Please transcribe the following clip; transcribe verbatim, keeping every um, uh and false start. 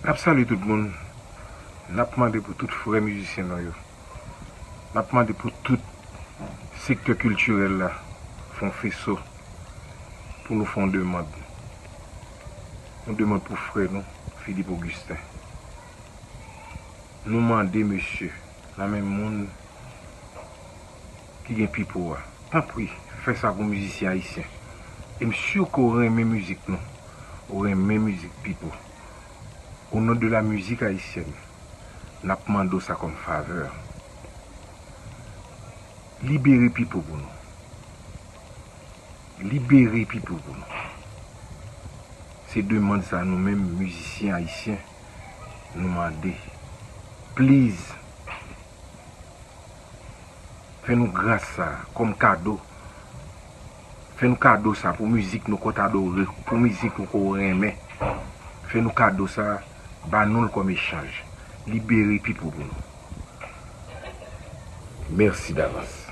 N ap salye tout moun. N ap mande pou tout frè mizisyen nou yo. N ap mande pou tout sektè kiltirèl la fè yon feso pou nou fè yon demann. Yon demann pou frè nou, Philippe Augustin. Nou mande, mesye, nan men moun ki gen Pipo a, tanpri, fè sa pou mizisyen ayisyen. E m si ke w renmen mizik nou, ou renmen mizik Pipo. O non de la mizik ayisyèn, n ap mande w sa kòm favè. Libere Pipo pou nou. Libere Pipo pou nou. Se demann sa nou menm mizisyen ayisyen nou mande. Please. Fè nou gras sa kòm kado. Fè nou kado sa pou mizik nou ke w t adore, pou mizik nou ke w renmen. Fè nou kado sa, ba nou l kòm echanj. Libere Pipo pou nou. Mèsi davans.